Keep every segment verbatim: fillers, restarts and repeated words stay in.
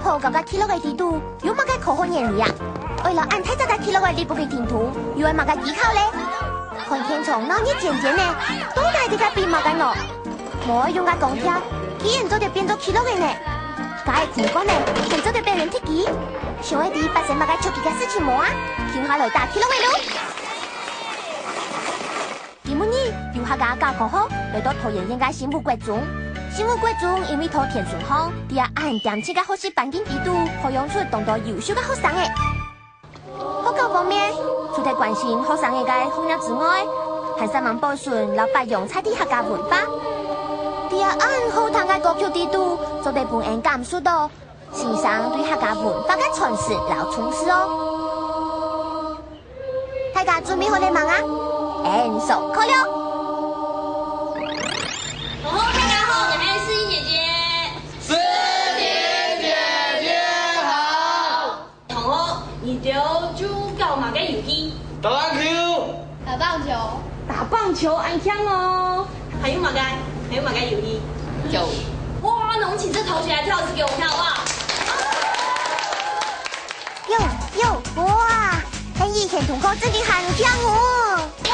高高个起落个底肚，有麼个科學原理啊？愛摎恁大隻个起落个立分个頂頭，又愛麼个技巧咧？看現場鬧熱煎煎呢，到底在該比麼个呢？無愛用个鋼鐵，竟然做得變做起落个呢！該个空罐呢，還做得分人踢佢？想愛知發生麼个出奇个事情無啊？共下來打起落个咯！ 今晡日，有客家教科學來到桃園縣个新屋國中。新屋國中因為在田脣項，在恁恬靜个學習環境底肚，培養出當多優秀个學生仔。學校方面，除忒關心學生仔个學業之外，還煞猛保存摎發揚在地客家文化。在恁好聽个歌曲底肚，做得分人感受到 先生對客家文化个傳承摎重視哦。大家準備好了吂啊？𫣆上課了！同學，大家好，𠊎係詩音姐姐。詩音姐姐好。同學，你兜就搞麼个遊戲？打籃球。 打棒球。打棒球，恁慶哦！還有麼个？還有麼个遊戲？跳舞。哇，那我們請這同學來跳一支給我們看好不好？有，有，哇！跟以前同學真个還慶哦！哇，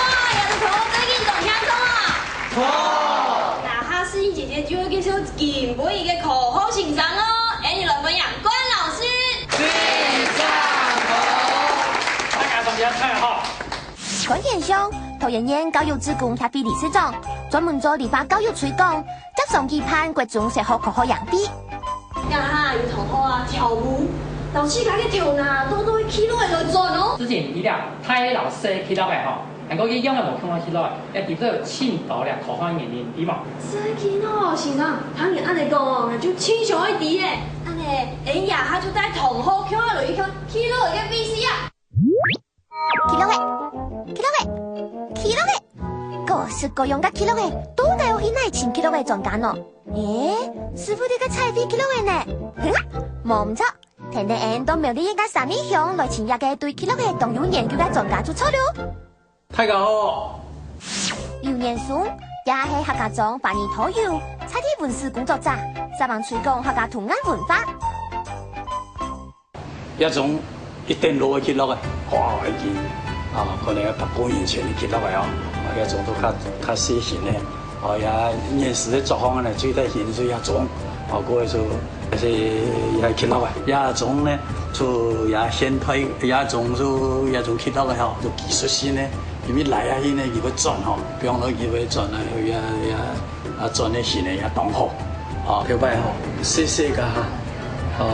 這同學真个當慶哦！好。那下詩音姐姐就會介紹今晡日个科學先生哦，𫣆俚來歡迎關老師。先生好。大家同學大家好。 觀念上，桃園縣教育志工協會理事長，專門做理化教育推廣，輒常舉辦國中小學科學營隊。這下有同學啊跳舞，摎自家个頭那當做起落來轉哦。之前你了，大老師起落來吼，還過佢樣个無共下起落來，也知道有盡多了科學原因，對無？真个哦，先生，聽你恁樣講哦，𠊎就盡想愛知咧。恁樣，𫣆這下就帶同學共下來去看起落來个V C R。 起落个，起落个，起落个！各式各樣个起落个，到底愛去哪尋起落个專家呢？誒，師傅這个彩繪起落个呢？哼，無毋著，跈等𫣆到苗栗个三義鄉來尋這个對起落个當有研究个專家就著了。大家好。劉年松，也係客家庄花語陶友，在地文史工作者，專門推廣客家圖案文化。 這種一等老个起落个，哇，已經，啊，可能有百過年前个起落个哦。啊，這種都較，較細型个，哦，也原始个作風呢，最大型就這種，哦，過去就，這係也起落个。這種呢，就也現代，這種就這種起落个吼，就技術性个，因為來啊去呢，佢會轉吼，比方講佢會轉啊，也，也 啊，轉个時呢也當好。哦，頭擺吼，細細个哈，哦，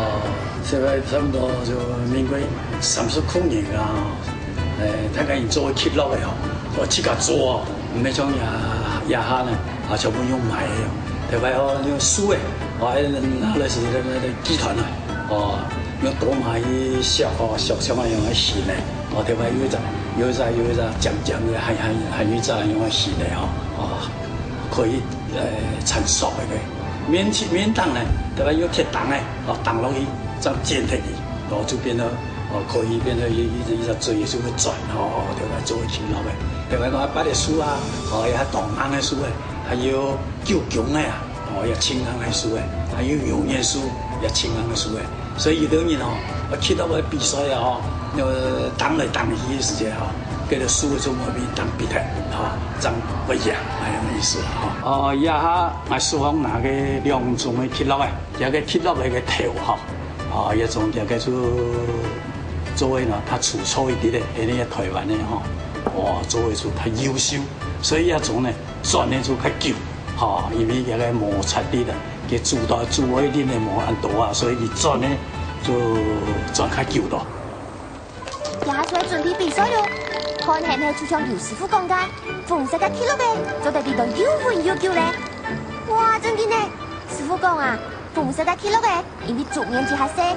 這个差不多就民國三十空年个吼，誒，大家人做起落个吼，哦，自家做哦，毋係像這，這下呢，啊，全部用買个哦。頭擺吼，用塑个，哦，拿來係那个，那个集團啊，哦，用刀嫲去削哦，削像恁樣个形个，哦，頭擺有一隻，有一隻，有一隻尖尖个，還，還，還有一隻恁樣个形个吼，哦。 可以，呃，纏索个。面，面頂呢，對吧？用鐵釘个，哦，釘落去，正剪忒去，然後就變到，哦，可以變到一，一，一隻錐，就會轉，哦，對吧？做起落个，對吧？講啊，捌个樹啊，哦，也當硬个樹个，還有九芎个啊，哦，也盡硬个樹个，還有牛眼樹，也盡硬个樹个。 所以有兜人吼，啊，去到該比賽啊吼，呃，打來打去个時節吼，該个輸个就無面打比賽吼，正會贏，恁樣个意思啦吼。哦，這下𠊎手項拿个兩種个起落个，這个起落个个頭吼，哦，這種這个就做个呢，較粗糙一點个，因為台灣个吼，哇，做个就較優秀，所以這種呢，轉个就較久。 吼，因為這个摩擦力啊，佢主導阻礙力呢無恁多啊，所以佢轉呢就轉較久咯。這下就愛準備比賽咯，看係毋係就像劉師傅講个，紅色个起落个做得比到又穩又久咧。哇，真个呢！師傅講啊，紅色个起落个因為總面積較細，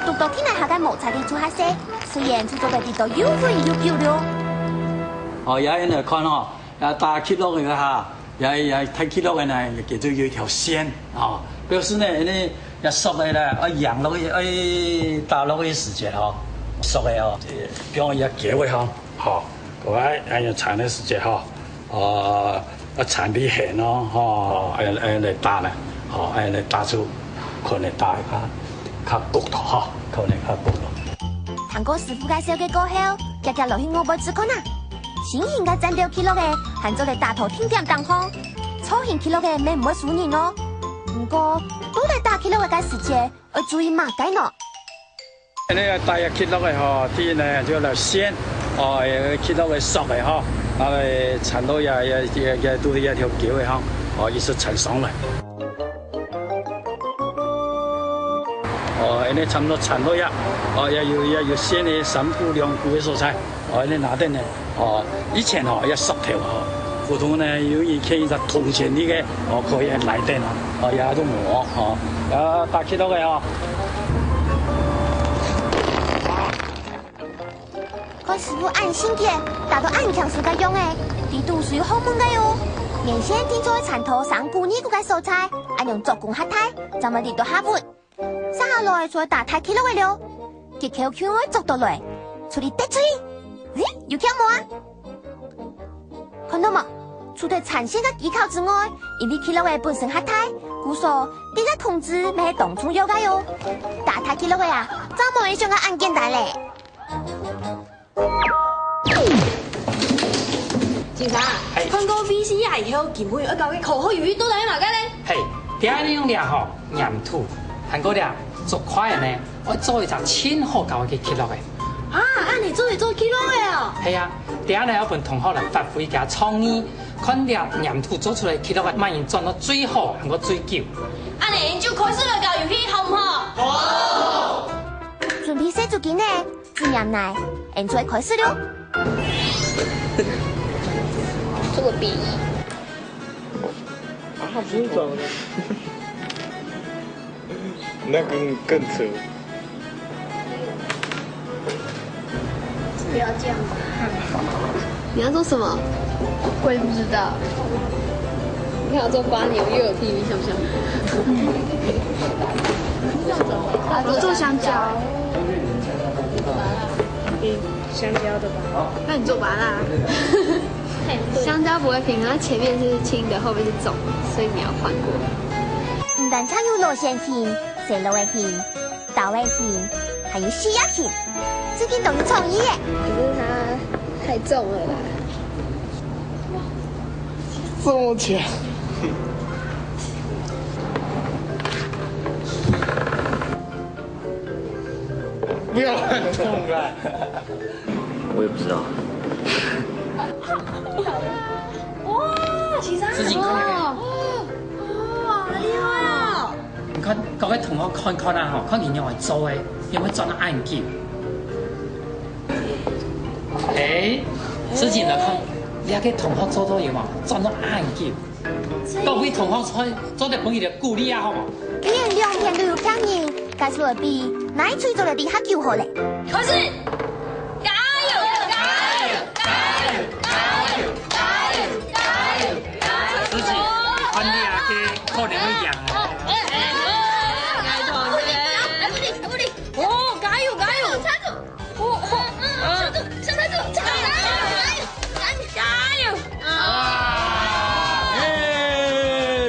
堵到佢兩下个摩擦力就較細，自然就做得比到又穩又久咯。哦，這下來看吼， 也打起落个哈，也，也打起落个呢，也叫做有一條線，吼。表示呢，恁呢也索个呢，愛贏落去，愛打落去時節吼，索个吼，比如講也結尾吼，吼，我愛，愛用纏个時節吼，哦，愛纏比現咯，吼，愛，愛來打呢，吼，愛來打出，可能打一下。較焗咯吼，可能較焗咯。聽過師傅介紹个過後，遽遽落去外背試看啊！新型个戰鬥極樂仔，還做得打到定點當中，造型極樂仔乜毋會輸人哦。毋過，到底打極樂仔个時節，愛注意麼个呢？恁呢打極樂仔吼，第一呢就來線，哦，極樂仔索仔吼，啊，纏到也也也也都係一條橋仔吼，哦，一直纏上來。 哦，恁呢差毋多纏到呀，哦，也有也有線个三股兩股个所在，哦，恁呢拿等呢，哦，以前吼也索頭吼，普通呢有人牽一隻銅錢个，哦，可以來等啊，哦，也都無哦，哦，啊，打極樂仔哦。 看師傅恁神奇，打到恁強勢个樣仔，底肚係有學問个哦。原先定著愛纏到三股二股个所在，恁樣做功較大，正會力道較穩。續下來就愛打大極樂仔了，結構就愛捉到來，出力得出去。咦，有竅無啊？看到無？除忒纏線个技巧之外，因為極樂仔本身較大，故所，力道控制乜係當重要个哦。打大極樂仔啊，正無你想个恁簡單咧。 先生，嘿。看過V C R以後，今晡日愛教个科學遊戲到底係麼个呢？嘿，這下你用這吼，黏土，還過這竹筷呢，愛做一隻盡好搞个極樂仔。啊，恁呢做得做極樂仔哦？係啊，這下呢愛分同學來發揮佢个創意，看這黏土做出來極樂仔，麼人轉到最好，還過最久。恁呢，𠊎就開始來搞遊戲，好毋好？好。準備洗手巾呢？ 紙黏泥，𠊎就愛開始了。這個筆。啊，它不是長的。那個更粗。不要這樣嘛。你要做什麼？我也不知道。你看我做瓜牛又有T V，像不像？我做香蕉。 香蕉的吧？那你做芭樂。香蕉不會平衡，它前面是青的，後面是腫的，所以你要換過來。毋單淨有老先行、細路个行、大个行，還有細个行，最近都有創意耶！可是它太重了啦。這麼強？不要亂動啦！ 我也不知道。哇，其實事情看起來。哦，哇，好厲害哦！你看，各位同學看看啊，吼，看佢仰會做个，仰會轉到恁久。欸，事情來看，這個同學做到有無？轉到恁久。 各位同學做，做得分佢兜鼓勵啊，好無？既然兩片都有客人，該就愛比哪隊做得較久好咧。開始！加油！加油！加油！加油！加油！加油！加油！加油！自己看你啊，可能會贏啊。哎，哎，哎，哎，哎，不離，不離。哦，加油，加油！ 哦，哦，啊。加油！啊。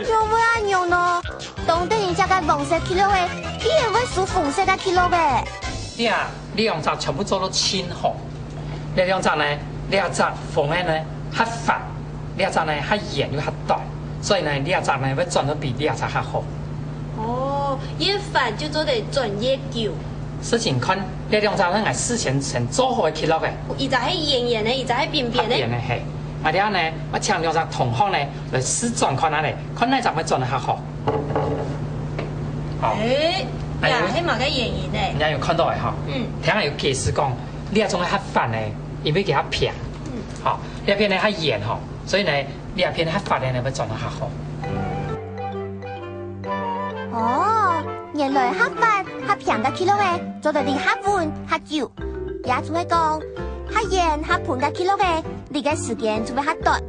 仰會恁樣呢？當得人惜个黃色極樂仔，竟然會輸紅色个極樂仔。這兩隻全部做到盡好。這兩隻呢，這隻紅个呢，較闊，這隻呢，較圓又較大，所以呢，這隻呢，會轉到比這隻較好。哦，越闊就做得轉越久。 事情看，這兩隻係𠊎事先先做好个極樂仔。一隻係圓圓个，一隻係扁扁个。扁个，嘿。啊，這下呢，𠊎請兩隻同學呢，來試轉看下咧，看哪隻會轉得較好。好。欸，哎喲。呀，係麼个原因呢？人家有看到个哈。嗯。聽下有解釋講，這種个較闊呢，因為佢較平。嗯。好，這片呢較圓吼，所以呢， 這片較闊个呢，會轉到較好。哦，原來較闊較平个極樂仔，做得力較穩較久。也就係講，較圓較平个極樂仔，力个時間就會較短。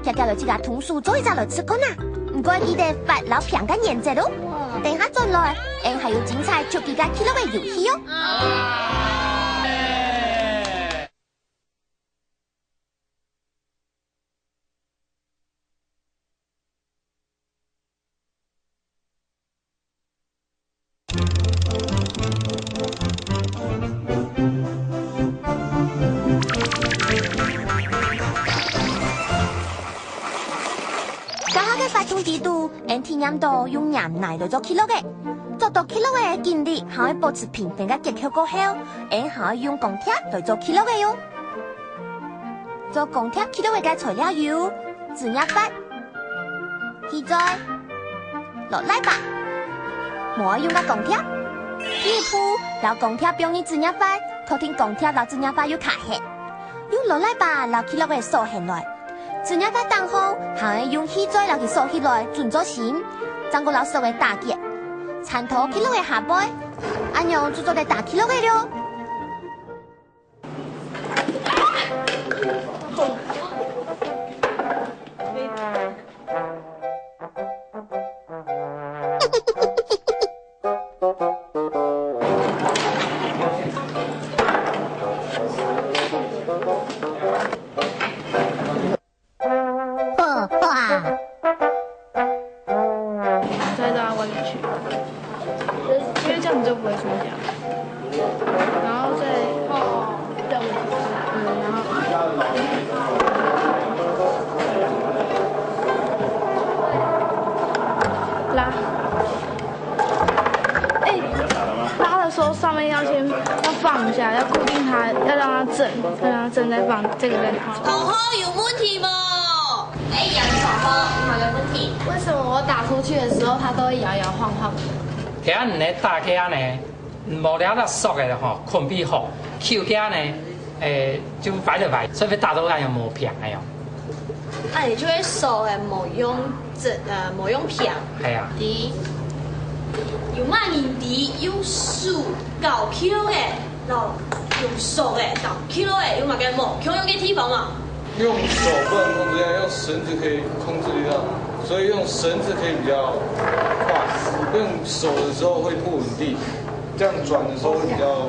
遽遽來自家動手做一隻來試看啊！毋過記得闊摎平个原則哦。等下轉來，𠊎還有精彩刺激个極樂仔遊戲哦！八通知肚，𠊎體驗到用黏泥來做記錄个。做到記錄个經歷，還愛保持平衡个結構過後，𠊎還愛用鋼貼來做記錄个喲。做鋼貼記錄个个材料有紙黏法、 氣嘴、羅賴把、無愛用个鋼貼。第一步，摎鋼貼放入紙黏法，確定鋼貼摎紙黏法有卡核，用羅賴把摎記錄个鎖䟘來。紙黏法頂項還愛用氣嘴摎佢鎖起來，準做心，正過摎索仔打結，纏到記錄个下背，恁樣就做得打記錄个了。 哇！再让它弯下去，因为这样子就不会松掉。然后再，哦，再往前，嗯，然后拉。 哎，拉的时候上面要先，要放一下，要固定它，要让它正，要让它正，再放这个再拉。同學有問題無？哎，楊同學，你有个問題。为什么我打出去的时候，它都会摇摇晃晃的？等下你来打个啊呢，无了了索个吼，捆比好，Q个啊呢， 欸，就歪了歪，所以會打到恁樣無平个哦。啊，你就會手欸，無用正，呃，無用平。係啊。對。有麼人知用手搞Q个，摎用手个搞Q个，有麼个無共樣个地方啊？用手不能控制力，用繩子可以控制力量，所以用绳子可以比較快。用手的时候会不稳定，这样转的时候会比较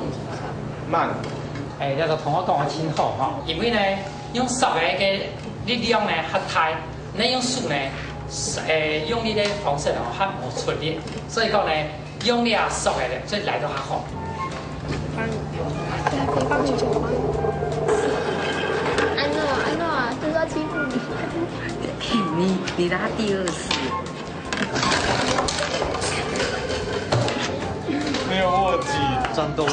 慢。 欸，這个同學講个真好吼，因為呢，用索个个力量呢較大，你用手呢，欸，用力个方式吼較無出力，所以講呢，用力啊索个呢，所以來到較好。幫你，幫你，幫你。安諾，安諾啊，就是要欺負你。你，你拉第二次。 没有默契，战斗之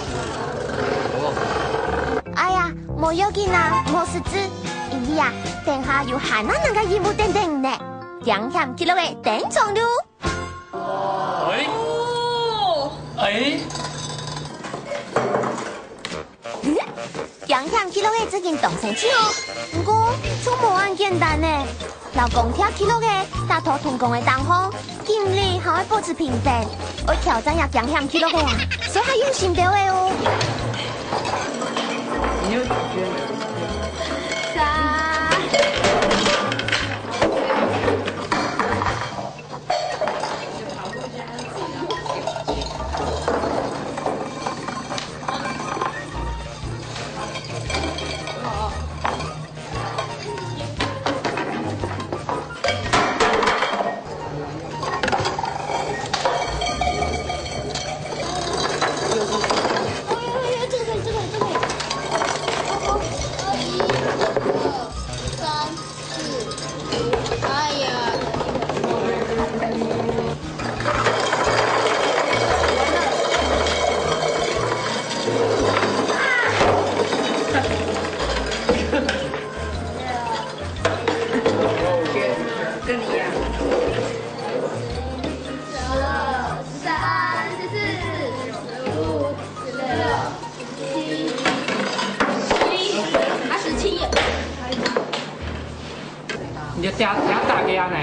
舞。哎呀，無要緊啊，無失志。因為啊，等下有還難个任務等等呢。驚險記錄个登場囉！欸，欸， 驚險記錄个正經當生趣哦，毋過就無恁簡單呢。摎鋼鐵記錄个打到同工个當項，緊力還愛保持平衡，愛挑戰這驚險記錄个啊，所以較用心兜个哦。三。 你就打，打个恁呢，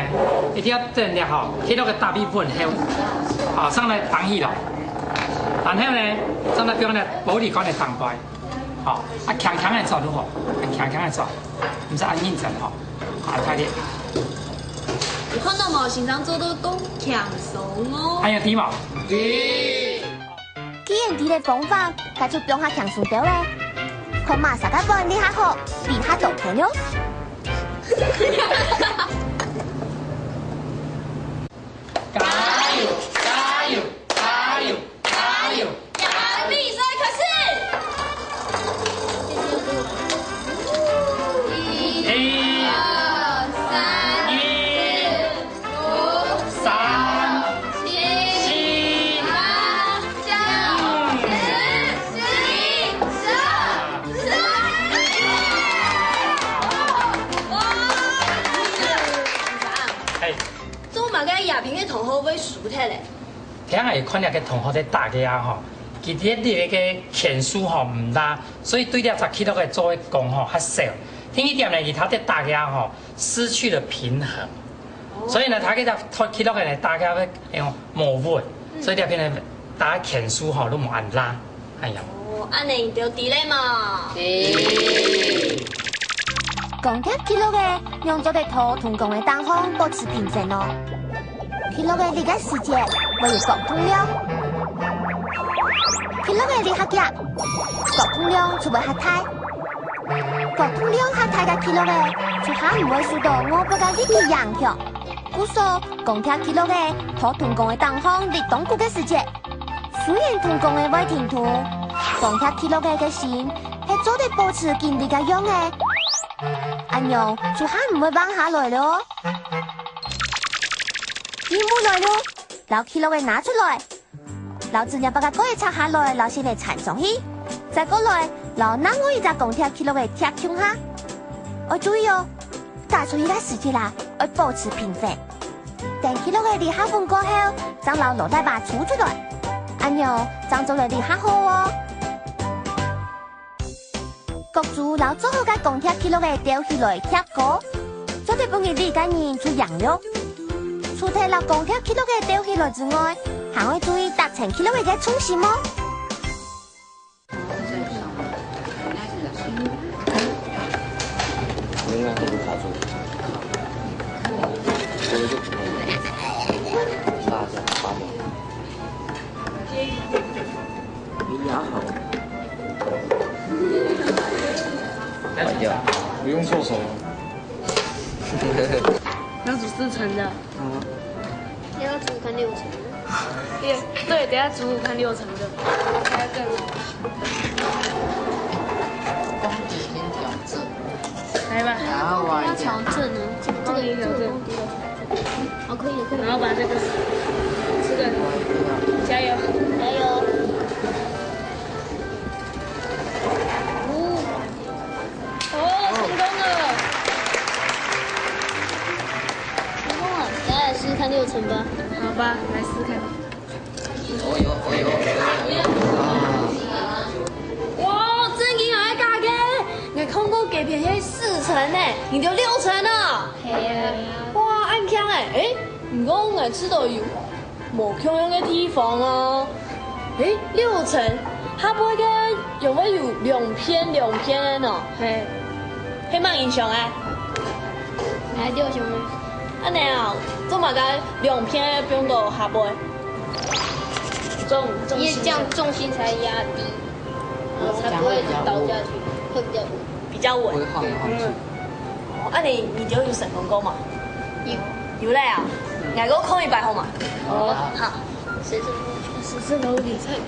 一定愛等下吼，去到个大比分後，啊，上來擋起來，然後呢，上來放个玻璃罐个頂背，吼，啊，輕輕个做就好，輕輕个做，毋使恁認真吼，啊，大力。有看到無？先生做到當輕鬆哦。還有知無？知。 既然知了方法，該就放下輕鬆兜咧。看麼儕个本領較好，比較多朋友。加油！加油！加油！加油！比賽開始！一、二、三、四、五、因為同學會輸忒咧。聽𠊎看這个同學在打架啊吼，佢這个拳數吼毋大，所以對這隻紀錄个做个功吼較少。第二點呢，佢在打架吼失去了平衡，所以呢，佢个紀錄个呢打架會哎喲無穩，所以這片呢打拳數吼都無恁大。 哎呀。哦，恁呢你就知了嘛。知。講貼紀錄个，仰做得在同工个當項保持平衡哦？紀錄个這个時節，會有角動量。紀錄个這下遽，角動量就會較大。角動量較大个紀錄个，就較毋會受到外部个力个影響。故所，講貼紀錄个，在同工个當項立當久个時節， 雖然同工个會停動，講貼紀錄个个心，係做得保持緊力个樣仔。恁樣就較毋會橫下來了。任務來了，摎紀錄个拿出來，摎紙業包个蓋拆下來，摎線仔纏上去，再過來，摎另外一隻講貼紀錄个貼共下。愛注意哦， 打出去个時節啦，愛保持平衡。等紀錄个這下穩過後，正摎羅大爸抽出來，恁樣正做得這下好哦。各組摎做好个講貼紀錄个吊起來疊高，做得分佢這个人就贏了。除忒摎講貼紀錄个吊起來之外，還愛注意達成紀錄个个重心哦。 應該會卡住。所以就不會。八點，八點。你牙好。不用错手。那是四层的。 你要煮看六层的。对，对，等下煮煮看六层的，应该更好吃。攻击先调整。来吧。然后挖一点。要调整呢，这个这个这个攻击要调整。好，可以了，可以了。然后把这个吃个，加油。加油。哦。 哦，成功了！成功了，等下来试试看六层吧。好吧，来试看。哇，正經還加个！你看過該片係四層呢，你就六層啊！哇，恁強欸！欸，毋過𠊎試著有 無共樣个地方啊。欸，六層，下背个仰會有兩片兩片个呢？係。係麼人想个？𠊎就想个。恁呢啊，做麼个兩片个放到下背？重，重心。因為這樣重心才壓低，然後才不會一直倒下去，會比較穩。比較穩。不會晃來晃去。嗯。 哦，恁呢你就有成功過嘛？有。有咧啊，𠊎過考一擺好嘛？好。好。試試，試試我有厲害个。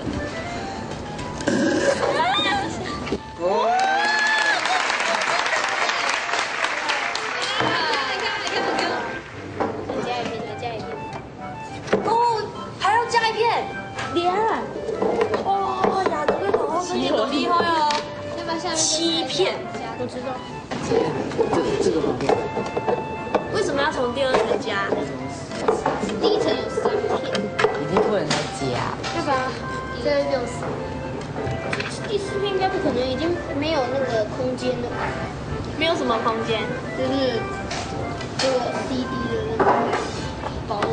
再加一片，再加一片。 哦，還要加一片。連。哇，亞洲的同學真的很厲害哦。要不要下面再加一片？七片。我知道。這，這個方便。為什麼要從第二層加？第一層有三片。已經不能再加。要不要？這六層。第四片應該不可能，已經沒有那個空間了吧？沒有什麼空間。就是這個C D的那個薄的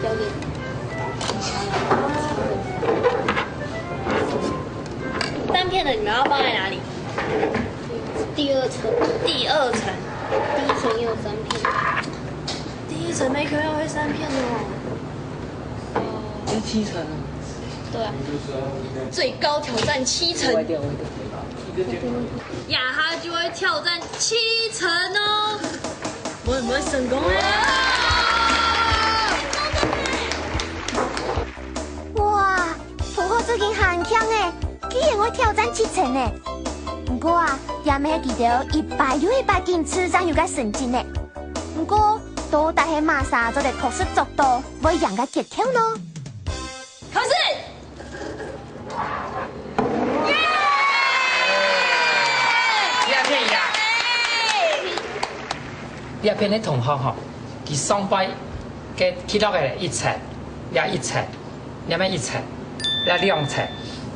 膠帶。單片的你們要放在哪裡？第二層。第二層。第一層也有三片。第一層沒可能會三片哦。這七層啊。對啊。最高挑戰七層。歪掉，歪掉。 這下就會挑戰七層哦。會毋會成功呢？哇，同學最近還強欸，竟然會挑戰七層呢！毋過啊，這乜係佢兜一擺又一擺堅持正有个成績呢。毋過，到底係麼儕做得確實做到會贏个結果呢？ 考試！耶！這片贏。這片个同學吼，佢上擺該記錄个一層，這一層，這乜一層，這兩層，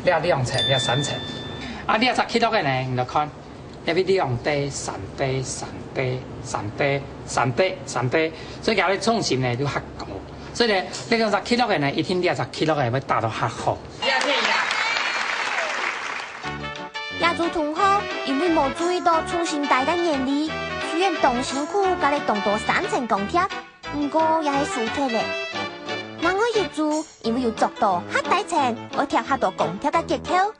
這兩層，這三層。啊，這隻記錄个呢，你來看，這位兩底、三底、三底、三底、三底、三底，所以佢个重心呢就較高。所以呢，這兩隻記錄个呢，一定這隻記錄个會打到較好。 亞洲同學因為無注意到重心帶个原理，雖然當辛苦，加了當多三層鋼鐵，毋過也係輸忒了。另外一組因為有著到較底層，愛貼較多鋼鐵个結構，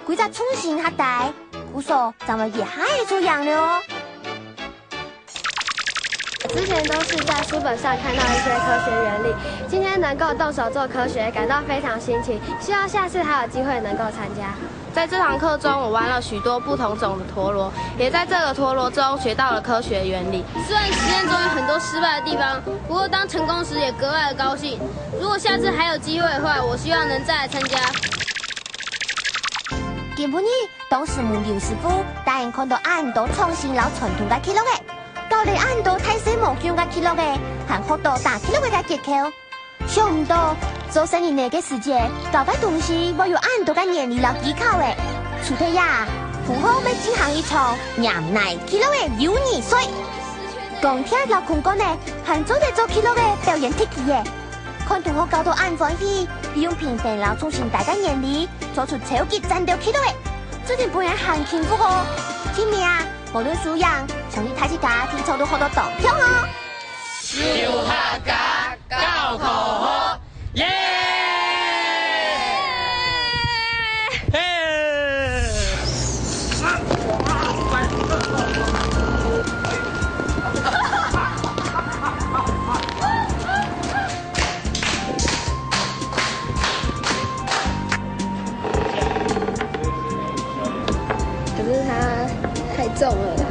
規隻重心較低，故所正會一下就贏了哦。 之前都是在書本上看到一些科學原理，今天能夠動手做科學，感到非常新奇。希望下次还有机会能够参加。在这堂课中，我玩了许多不同种的陀螺，也在这个陀螺中学到了科学原理。虽然实验中有很多失败的地方，不过当成功时也格外的高兴。如果下次还有机会的话，我希望能再来参加。今晡日，当师母刘师傅带人看到恁多创新老传统个记录个。 教了恁多大細無共个記錄个，還學到打記錄个个結構。想毋到，做細人仔个時節，教个東西會有恁多个原理摎技巧个。除忒這，符號乜進行一場黏泥記錄个友誼賽。鋼鐵摎空罐仔，還做得做記錄个表演特技个。看同學搞到恁歡喜，利用平衡摎重心帶个原理，做出超級戰鬥記錄个，真正分人還幸福哦！今日啊！ 無論輸贏，相信大自家定著都學到當暢哦！笑客家教科學，耶！嘿！可是它太重了啦。